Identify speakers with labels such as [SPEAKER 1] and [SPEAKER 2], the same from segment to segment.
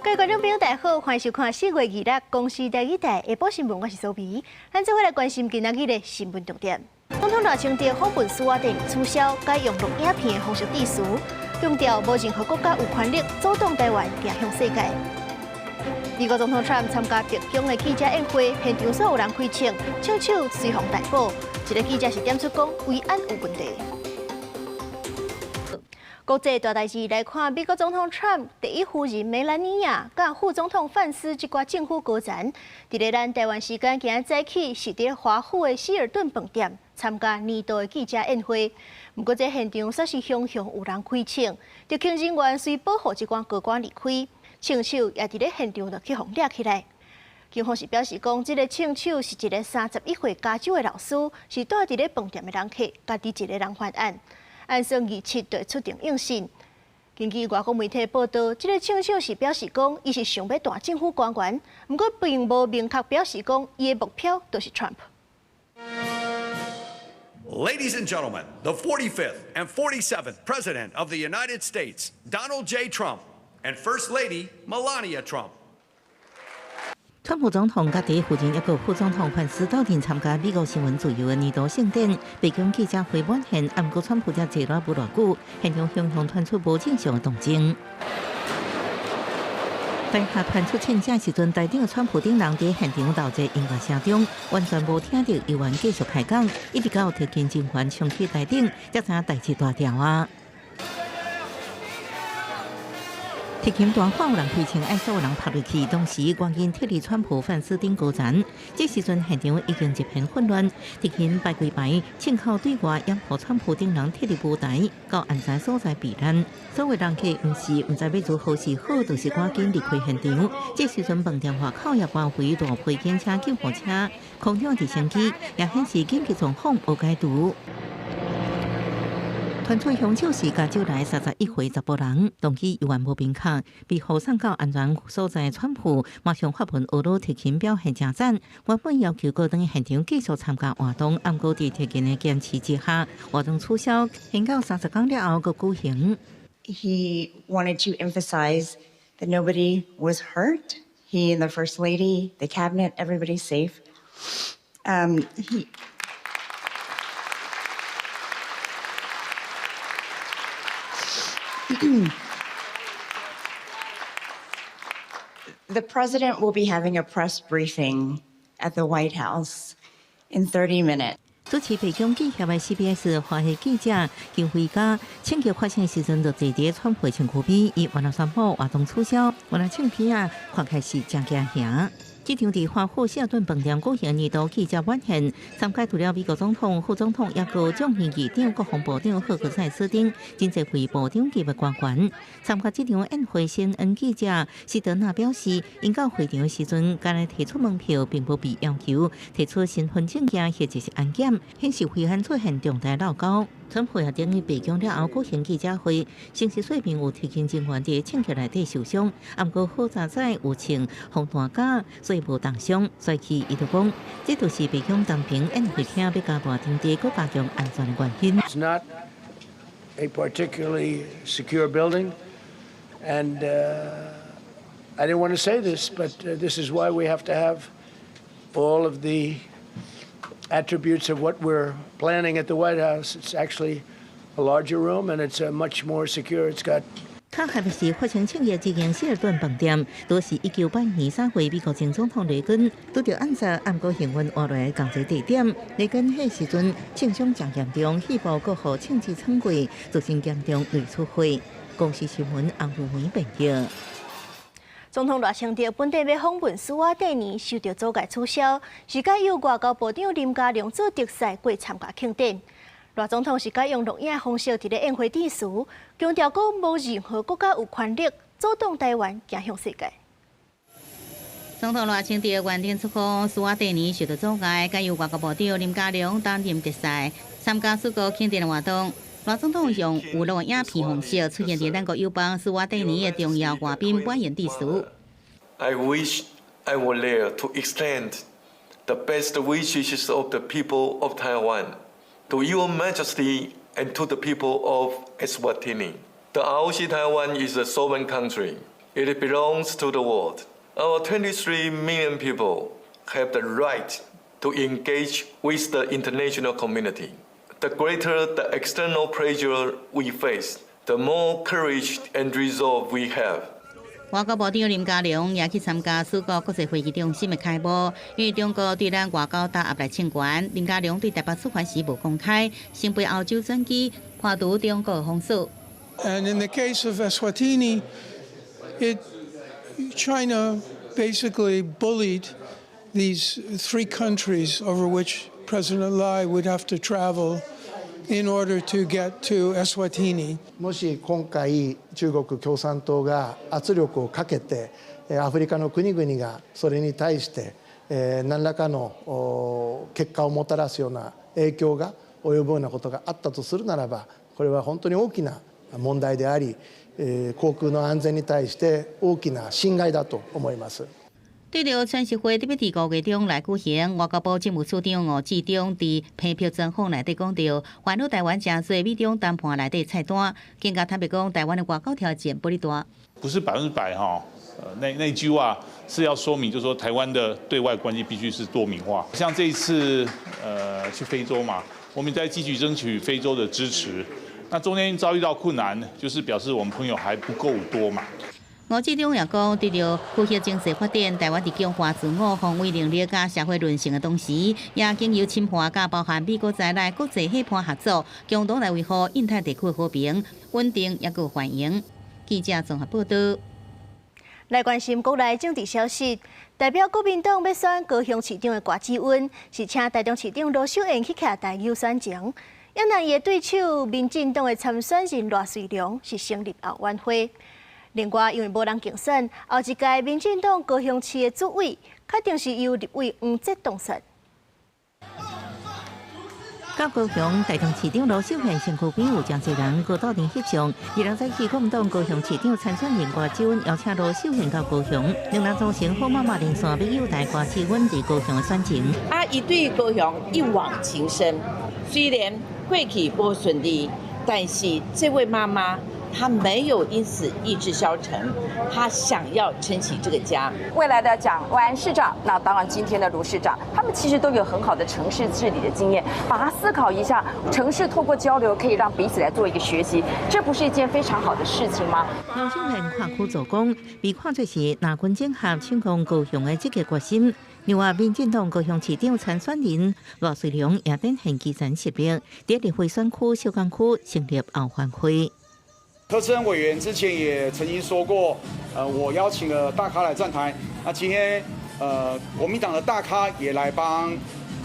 [SPEAKER 1] 各位觀眾朋友，大家好，歡迎收看4月2日公視台語台下晡新聞，我是蘇美。咱做伙來關心今仔日的新聞重點。總統賴清德訪問史瓦帝尼取消改用錄影片的方式致辭，強調無任何國家有權力阻擋台灣行向世界。美國總統川普參加白宮的記者宴會，現場煞有人開槍，槍手隨予逮捕。一个記者是點出講維安有問題。國際大代誌來看，美國總統川普第一夫人梅蘭妮亞佮副總統范斯這掛政府高層，佇咧咱台灣時間今仔早起是佇華府的希爾頓飯店參加年度的記者宴會。毋過這現場煞是雄雄有人開槍，特勤人員隨保護這寡高官離開，槍手也佇咧現場就去予掠起來。警方是表示講，這个槍手是一个31歲加州的老師，是蹛佇咧飯店的人客，家己一个人犯案。按算27就出庭應訊。根據外國媒體報道，這个槍手是表示講，伊是想欲彈政府官員，毋過並無明確表示講，伊的目標就是 Trump。
[SPEAKER 2] Ladies and gentlemen, the 45th and 47th President of the United States, Donald J. Trump, and First Lady Melania Trump.
[SPEAKER 3] 川普總統佮第一夫人抑閣副總統范斯鬥陣參加美國新聞自由的年度盛典，白宮記者會滿現，毋過川普才坐落無偌久，現場雄雄傳出無正常的動靜。台下傳出槍聲時陣，台頂的川普等人佇現場留在音樂聲中，完全無聽著猶原繼續開講，一直到特勤人員衝去台頂，才知影代誌大條啊！特勤大喊有人開槍，愛所有人趴落去。當時趕緊撤離川普范斯等高層，這時陣現場已經一片混亂。特勤排規排，槍口對外掩護川普等人撤離舞台，到安全所在避難。所有人客毋是毋知欲如何是好，就是趕緊離開現場。這時陣飯店外口也包圍大批警車、救護車、空中直升機，也顯示緊急狀況無解除。傳出兇手是加州來31歲查埔人，動機猶原無明確。被護送到安全所在，川普馬上發文呵咾特勤表現誠讚。原本要求過轉現場繼續參加活動，毋過佇特勤的堅持之下，活動取消。延到30工了後，閣舉行。
[SPEAKER 4] He wanted to emphasize that nobody was hurt. He and the First Lady, the cabinet, everybody's safe. The president will be having a press briefing at the White House in 30 minutes.
[SPEAKER 3] 主持白宮記協的 CBS 華裔記者金輝嘉，槍擊發生時陣就坐佇川普身軀邊，伊原來宣布活動取消，原來唱片啊看起來是誠驚嚇。這場佇華府希爾頓飯店舉行年度記者晚宴，參加除了美國總統、副總統，抑閣眾議院議長、國防部長赫格塞斯等，真濟位部長級的官員。參加這場宴會，CNN 記者斯德納表示，𪜶到會場的時陣，敢若提出門票，並無被要求提出身份證件或者是安檢，顯示維安出現重大漏溝。川普也等於白宮了後舉行記者會，先是說明有特勤人員佇槍擊內底受傷，毋過好佳哉有穿防彈甲，所以無重傷。隨去伊就講，這就是白宮當平宴會廳欲加大場地，閣加強安全的原因。
[SPEAKER 5] It's not a particularly secure building, and I didn't want to say this, but this is why we have to have all of the attributes of what we're planning at the White House. It's actually a larger room and it's much more secure. It's got
[SPEAKER 3] 較特別是發生槍擊這間希爾頓飯店，都是1982年3月美國前總統雷根拄著暗殺，毋過幸運活落來仝一個地點。雷根彼時陣槍傷誠嚴重，肺部閣予槍支穿過，造成嚴重內出血。公視新聞洪如梅編譯。
[SPEAKER 1] 總統賴清德本底欲訪問史瓦帝尼，受到阻礙取消，是改由外交部長林佳龍做特使過參加慶典。賴總統是改用錄影方式佇咧宴會致辭，強調講無任何國家有權力阻擋台灣行向世界。
[SPEAKER 6] 總統賴清德原定出訪史瓦帝尼受到阻礙，改由外交部長林佳龍擔任特使參加四國慶典的活動。賴總統用有錄影片方式出現佇咱國友邦史瓦帝尼的重要外賓晚宴致辭。
[SPEAKER 7] I wish I were there to extend the best wishes of the people of Taiwan to Your Majesty and to the people of Eswatini. The ROC Taiwan is a sovereign country. It belongs to the world. Our 23 million people have the right to engage with the international community. The greater the external pressure we face, the more courage and resolve we have.
[SPEAKER 6] 外交部長林佳龍也去參加四國國際會議中心的開幕，因為中國對咱外交打壓來請懸，林佳龍對台北出發時無公開，先飛歐洲轉機，破除中國封鎖。
[SPEAKER 8] And in the case of Eswatini, China basically bullied these three countries over which President Lai would have to travel in order to get to Eswatini.
[SPEAKER 9] もし今回中國共産黨が圧力をかけてアフリカの國々がそれに対して何らかの結果をもたらすような影響が及ぶようなことがあったとするならば、これは本当に大きな問題であり、航空の安全に対して大きな侵害だと思います。
[SPEAKER 6] 對著川習會特別佇5月中來舉行，外交部政務次長吳志中佇批評專訪內底講著，煩惱台灣誠濟美中談判內底菜單，更加坦白講，台灣的外交挑戰無哩大。
[SPEAKER 10] 不是100%哈，那句話是要說明，就是說台灣的對外關係必須是多明化。像這一次，去非洲嘛，我們在積極爭取非洲的支持，那中間遭遇到困難，就是表示我們朋友還不夠多嘛。
[SPEAKER 6] 吳志中也講，對著區域經濟發展，台灣佇強化自我防衛能力佮社會韌性的同時，也經由深化佮包含美國在內國際伙伴合作，共同來維護印太地區和平、穩定抑閣繁榮。記者綜合報道。
[SPEAKER 1] 來關心國內政治消息，代表國民黨欲選高雄市長的郭志溫，是請台中市長盧秀燕去徛台遊選情。猶若伊的對手民進黨的參選人賴瑞隆是成立後援會。另外，因為無人競選，後一屆民進黨高雄市的主委，確定是由立委黃捷當選。
[SPEAKER 3] 到高雄台中市長盧秀燕身軀邊有誠濟人閣鬥陣翕相，二日早起國民黨高雄市長參選人郭志溫邀請盧秀燕到高雄，兩人組成好媽媽連線，欲友台郭志溫佇高雄的選情。
[SPEAKER 11] 啊，伊對高雄一往情深，雖然過去無順利，但是這位媽媽，她沒有因此意志消沉，她想要撐起這個家。
[SPEAKER 12] 未來的蔣萬安市長，那當然今天的盧市長，他們其實都有很好的城市治理的經驗，把它思考一下，城市透過交流可以讓彼此來做一個學習，這不是一件非常好的事情嗎？
[SPEAKER 3] 盧秀燕跨區助攻，被看作是藍軍整合進攻高雄的積極決心。另外，民進黨高雄市長參選人賴瑞隆也展現基層實力，佇立委選區小港區成立後援會。
[SPEAKER 13] 柯志恩委員之前也曾經說過，我邀請了大咖來站台。那今天，國民黨的大咖也來幫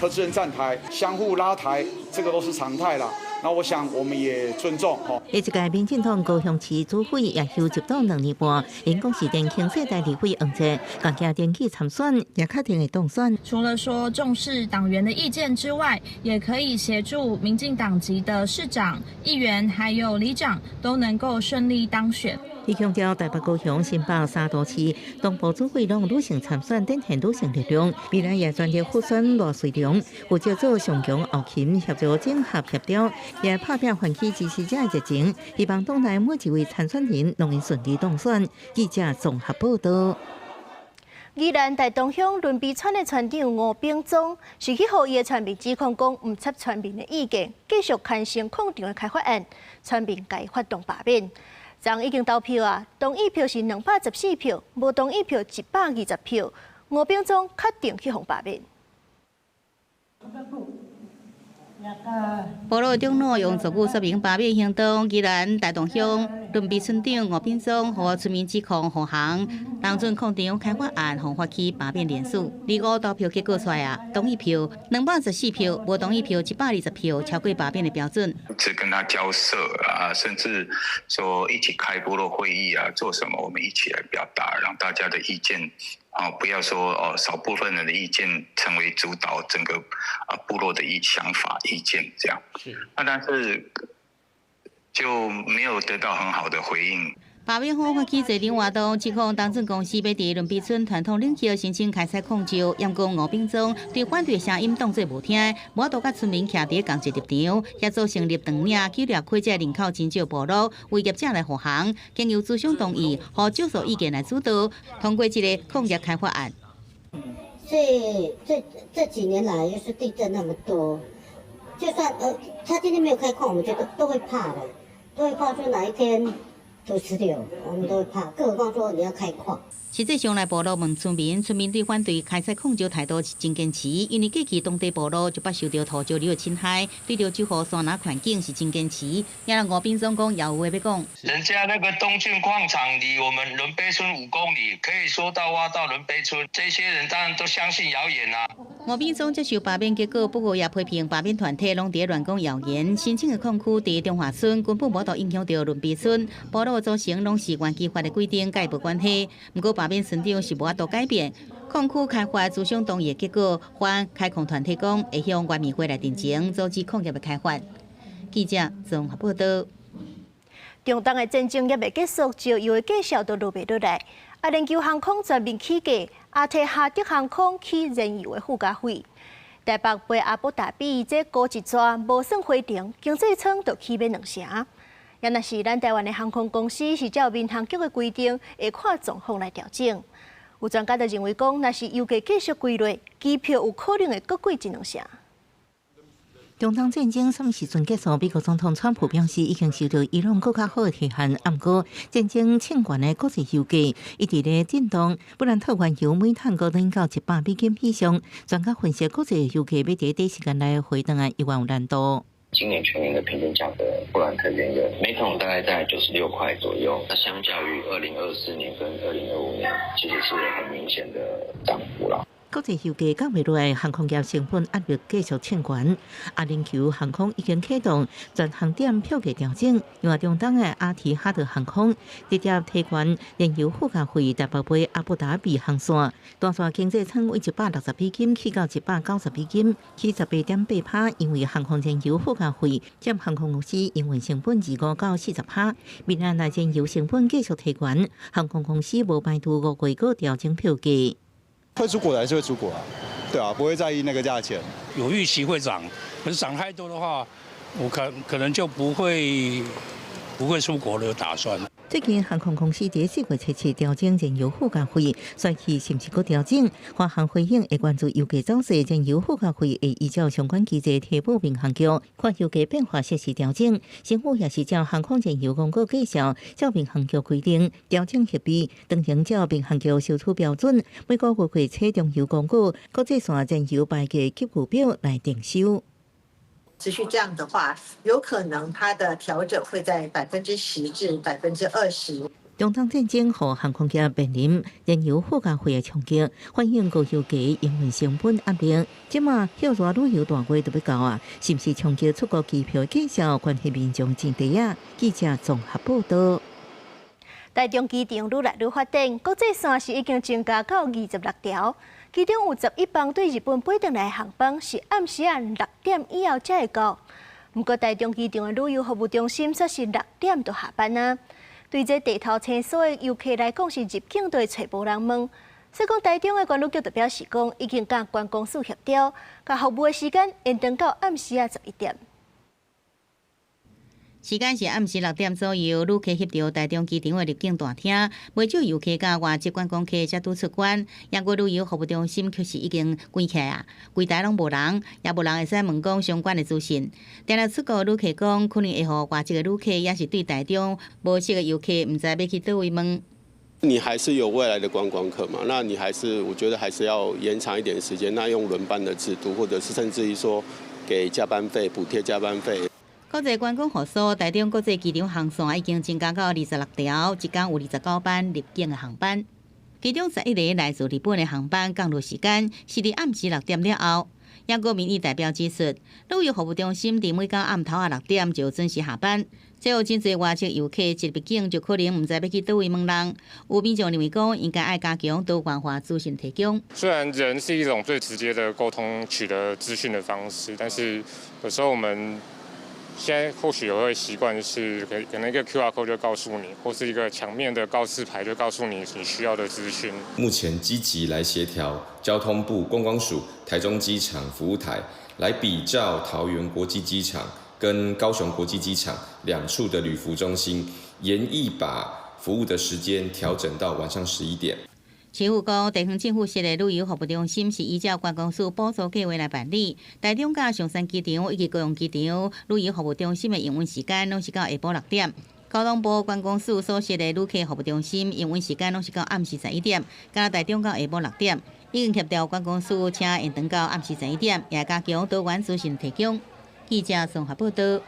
[SPEAKER 13] 柯志恩站台，相互拉抬，這個都是常態啦。那我想我們也尊重吼。
[SPEAKER 3] 這屆民進黨高雄市主委也休入黨2年半，𪜶講是年輕世代立委黃捷，共己登記參選，也確定會當選。
[SPEAKER 14] 除了說重視黨員的意見之外，也可以協助民進黨籍的市長、議員還有里長都能夠順利當選。
[SPEAKER 3] 伊強調，台北、高雄、新北三都市東部主委攏女性參選，展現女性力量。未來也全力輔選賴瑞隆，負責做上強後勤協助整合協調，也拍拚喚起支持者的熱情。希望黨內每一位參選人攏會順利當選。記者綜合報道。
[SPEAKER 1] 宜蘭大東鄉崙鼻村的村長吳炳宗是去予伊的村民指控講毋插村民的意見，繼續牽成礦場的開發案，村民共伊發動罷免。昨已經投票啊，同意票是214票，無同意票120票。吳炳宗確定去予罷免。
[SPEAKER 6] 部落長老用族語說明罷免行動，宜蘭大同鄉崙鼻村長吳炳宗予村民指控護航，當準礦場開發案，予發起罷免聯署。二五投票結果出來啊，同意票214票，無同意票120票，超過罷免的標準。
[SPEAKER 15] 只跟他交涉啊，甚至說一起開部落會議啊，做什麼我們一起來表達，讓大家的意見。哦，不要說哦，少部分人的意見成為主導整個啊部落的意想法意見這樣。是。那但是就沒有得到很好的回應。
[SPEAKER 6] 罷免方發起坐頂活動，指控東進公司欲佇崙埤村傳統領域申請開採礦石，毋過吳炳宗對反對聲音當作無聽，無法度佮村民徛佇仝一立場，協助成立長嶺去掠開這人口真少部落，為業者來護航，經由諮商同意，予少數意見來主導，通過這个礦業開發案。
[SPEAKER 16] 所以這幾年來，又是地震那麼多，就算他今天沒有開礦，我們覺得都會怕的，都會怕說哪一天土石流，我們都會怕，更何況說你要開礦。
[SPEAKER 6] 實際上來部落問村民，村民對反對開採礦石態度是真堅持，因為過去當地部落就捌受著土石流的侵害，對著守護山林環境是真堅持。也讓吳炳宗講，也有話欲講。
[SPEAKER 17] 人家那個東進礦場離我們崙埤村5公里，可以說到挖到崙埤村，這些人當然都相信謠言啦。
[SPEAKER 6] 吳炳宗接受罷免結果，不過也批評罷免團體攏佇亂講謠言。申請的礦區佇中華村，根本無法度影響著崙埤村，部落組成攏是原基法的規定，佮伊無關係。毋過罷免村長是無法度改變。礦區開發諮商同意的結果，反開礦團體講會向原民會來陳情，阻止礦業的開發。記者綜合報導。
[SPEAKER 1] 中東的戰爭猶未結束，石油的價數都落袂落來。阿聯酋航空全面起價，阿提哈德航空起燃油的附加費。台北飛阿布達比這高一逝無算回程，經濟艙就起碼2成。也若是咱台灣的航空公司是照民航局的規定，會看狀況來調整。有專家就認為講，若是油價繼續回落，機票有可能會閣貴一兩成。
[SPEAKER 3] 中東戰爭啥物時陣結束？美國總統川普表示已經收到伊朗閣較好的提案，毋過戰爭衝懸的國際油價一直咧震盪，布蘭特原油每桶閣轉到100美金以上。專家分析，國際油價欲佇短時間內回轉來，猶原有難度。
[SPEAKER 18] 今年全年的平均價格，布蘭特原油每桶大概在96塊左右。那相較於2024年跟2025年，其實是很明顯的漲幅啦。
[SPEAKER 3] 國際油價降袂落來，航空業成本壓力繼續衝懸。阿聯酋航空已經啟動全航點票價調整，另外中東的阿提哈德航空直接提懸燃油附加費，台北飛阿布達比航線，單線經濟艙為160美金起到190美金，起18.8趴。因為航空燃油附加費佔航空公司營運成本25到40趴。明年若燃油成本繼續提懸，航空公司無排除5月閣調整票價。
[SPEAKER 19] 會出國的還是會出國啊，對啊，不會在意那個價錢。
[SPEAKER 20] 有預期會漲，可是漲太多的話，我可能就不會出國的打算。
[SPEAKER 3] 最近航空公司佇4月7日調整燃油附加費，衰去是毋是閣調整？華航回應會關注油價走勢，燃油附加費會依照相關機制提報民航局，看油價變化適時調整。政府也是照航空燃油公告價數，照民航局規定調整協議，當然照民航局收取標準，每個月會採中油公告國際線燃油牌價給付表來定收。
[SPEAKER 21] 持續這樣的話，有可能它的調整會在10%至20%。
[SPEAKER 3] 中東戰爭予航空業面臨燃油附加費的衝擊，反映高油價營運成本壓力。這馬歇熱旅遊大月就欲到啊，是毋是衝擊出國機票價數？關係民眾真濟啊！記者綜合報導。
[SPEAKER 1] 台中機場愈來愈發展，國際線是已經增加到26條，其中有11班對日本飛轉來的航班是暗時仔6點以後才會到。毋過台中機場的旅遊服務中心卻是6點就下班啊。對這地頭穿梭的遊客來講，是入境都會揣無人問。所以講，台中的觀旅局就表示講，已經佮觀光署協調，共服務的時間延長到暗時仔11點。
[SPEAKER 6] 時間是暗時6點左右，旅客翕著台中機場的入境大廳，袂少遊客佮外籍觀光客才拄出關。毋過旅遊服務中心卻是已經關起來啊，櫃台攏無人，也無人會使問講相關的資訊。定定出國旅客講，可能會予外籍的旅客，抑是對台中無熟的遊客，毋知欲去佗位問。
[SPEAKER 19] 你還是有外來的觀光客嘛？那你還是，我覺得還是要延長一點時間。那用輪班的制度，或者是甚至於說給加班費、補貼加班費。
[SPEAKER 6] 國際觀光服務台中國際機場航線已經增加到26條，一工有29班入境的航班。其中11個來自日本的航班降落時間是佇暗時6點了後。毋過民意代表指出，旅遊服務中心佇每工暗頭仔6點就準時下班，這予真濟外籍遊客一入境就可能毋知欲去佗位問人。有民眾認為講，應該愛加強多元化資訊提供。
[SPEAKER 22] 雖然人是一種最直接的溝通取得資訊的方式，但是有時候我們
[SPEAKER 2] 現在或許也會習慣是可能一個 QR code 就告訴你，或是一個牆面的告示牌就告訴你你需要的資訊。
[SPEAKER 22] 目前積極來協調交通部觀光署、台中機場服務台，來比照桃園國際機場跟高雄國際機場兩處的旅服中心，研議把服務的時間調整到晚上11點。
[SPEAKER 6] 市府講，地方政府設的旅遊服務中心是依照觀光署補助計劃來辦理。台中佮松山機場以及高雄機場旅遊服務中心的營運時間攏是到下晡6點。交通部觀光署所設的旅客服務中心營運時間攏是到暗時11點，敢若台中到下晡6點。已經協調觀光署，車延長到暗時十一點，也加強多元資訊提供。記者綜合報道。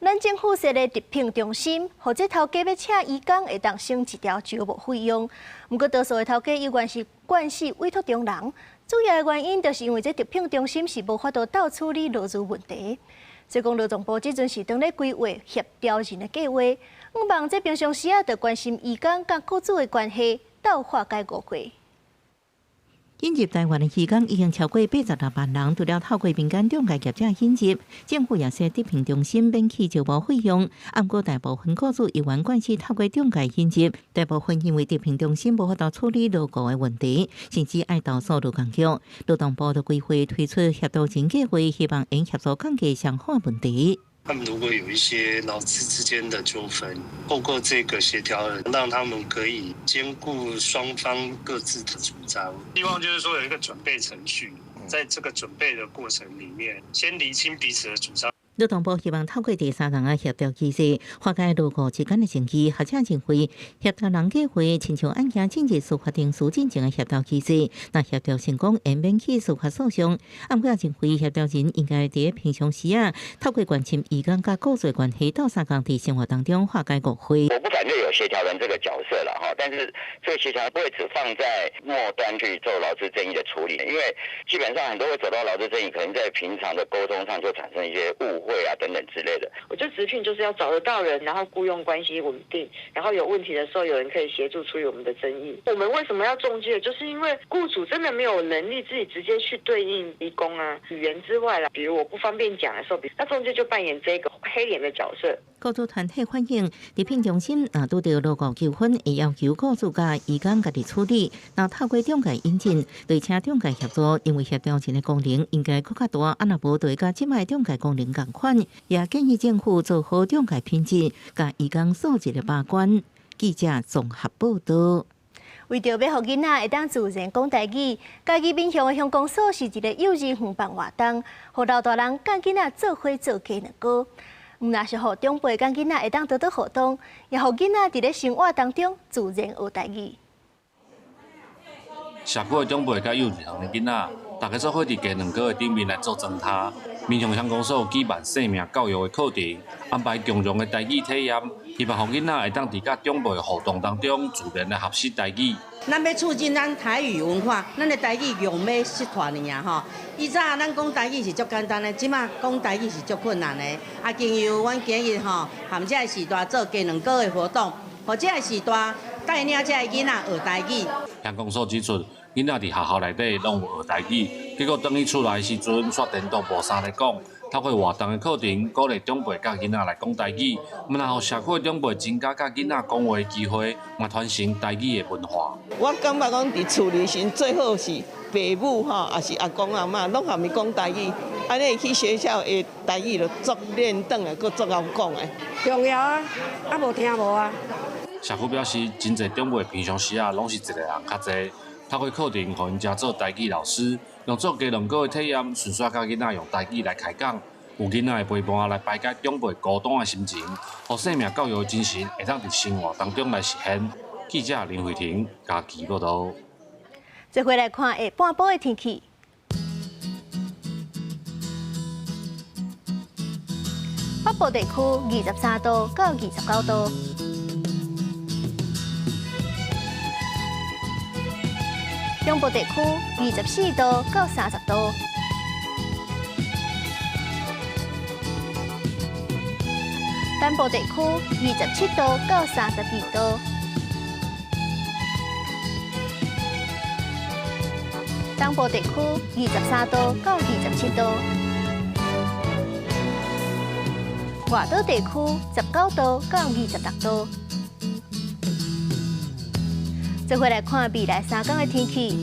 [SPEAKER 1] 咱政府設的直聘中心，予這頭家欲請移工會當省一條招募費用。毋過多數的頭家猶原是慣勢委託中人，主要的原因就是因為這直聘中心是無法度鬥處理勞資問題。所以講勞動部這陣是當咧規劃協調人的計劃，向望這平常時仔就關心移工佮雇主的關係，鬥化解誤會。
[SPEAKER 3] 引入台灣的移工已經超過86萬人，除了透過民間中介業者引入，政府也設直聘中心免去招募費用。毋過大部分雇主猶原慣勢透過中介引入，大部分因為直聘中心無法度處理勞顧的問題，甚至愛投訴勞工局。勞動部就規劃推出協調人計劃，希望用協助降低雙方的問題。
[SPEAKER 23] 他們如果有一些勞資之間的糾紛，透過這個協調人，讓他們可以兼顧雙方各自的主張。希望就是說有一個準備程序，在這個準備的過程裡面，先釐清彼此的主張。
[SPEAKER 3] 勞動部希望透過第三人的協調機制，化解勞顧之間的爭議。學者認為，協調人計劃親像案件進入司法程序進前的協調機制，若協調成功，會免去司法訴訟。毋過也認為，協調人應該佇平常時啊，透過關心移工佮雇主關係，鬥相共佇生活當中化解誤會。
[SPEAKER 18] 我不反對有協調人這個角色啦，哈，但是這個協調不會只放在末端去做勞資爭議的處理，因為基本上很多會走到勞資爭議，可能在平常的溝通上就產生一些誤會啊等等之類的。
[SPEAKER 24] 我覺得直聘就是要找得到人，然後僱傭關係穩定，然後有問題的時候有人可以協助處理我們的爭議。我們為什麼要中介？就是因為僱主真的沒有能力自己直接去對應移工啊，語言之外啦，比如我不方便講的時候，那中介就扮演這個黑臉的角色。
[SPEAKER 3] 雇主團體反映，直聘中心若拄著勞顧糾紛，會要求雇主佮移工家己處理。若透過中介引進，對請中介協助，因為協調人的功能應該閣較大，啊若無就會佮這擺中介功能仝款。也建議政府做好中介品質，佮移工素質的把關。記者綜合報道。
[SPEAKER 1] 為著欲予囡仔會當自然講台語，嘉義民雄的鄉公所是一个幼兒園辦活動，予老大人佮囡仔做伙做雞卵糕。毋但是予長輩佮囡仔會當多多互動，也予囡仔佇咧生活當中自然學台語。
[SPEAKER 25] 社區的長輩佮幼稚園的囡仔，大家做伙佇雞卵糕的頂面來做裝跤。民雄鄉公所舉辦生命教育的課程，安排共融的台語體驗，希望予囡仔會當佇佮長輩互動當中，自然來學習台語。
[SPEAKER 26] 咱欲促進咱台語文化，咱的台語用欲失傳去啊吼！以前咱講台語是足簡單的，這馬講台語是足困難的。啊，經由阮今日吼，含這个時代做雞卵糕的活動，予這个時代帶領這个囡仔學台語。
[SPEAKER 25] 鄉公所指出，囡仔佇學校內底攏有學台語，結果轉去厝內時陣，煞顛倒無三咧講。透過活動的課程，鼓勵長輩佮囡仔來講台語，毋但予社區的長輩增加佮囡仔講話的機會，嘛傳承台語的文化。
[SPEAKER 27] 我感覺講佇厝裡時最好是爸母吼，抑是阿公阿嬤，攏含伊講台語，按呢去學校的台語就足練轉來，閣足𠢕講的。
[SPEAKER 28] 重要啊，啊無聽無啊。
[SPEAKER 25] 社區表示，真濟長輩平常時啊，攏是一個人較濟。透過課程，予𪜶遮做台語老師，用做雞卵糕的體驗，順紲佮囡仔用台語來開講，有囡仔的陪伴來排解長輩孤單的心情，予生命教育的精神會當佇生活當中來實現。記者林慧婷嘉義報導。
[SPEAKER 1] 再回來看下半晡的天氣。北部地區23度到29度。中部地區24度到30度，南部地區27度到32度，東部地區23度到27度。外岛地区19度到26度。做伙来看未來3天的天氣。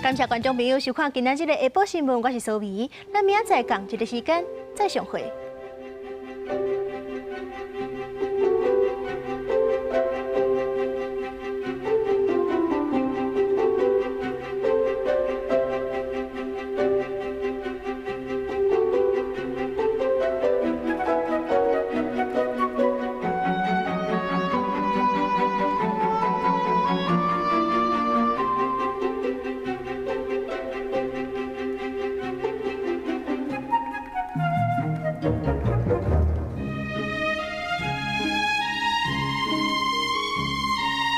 [SPEAKER 1] 感謝觀眾朋友收看今仔日的下晡新聞，我是蘇美，咱明仔載仝一个時間再相會。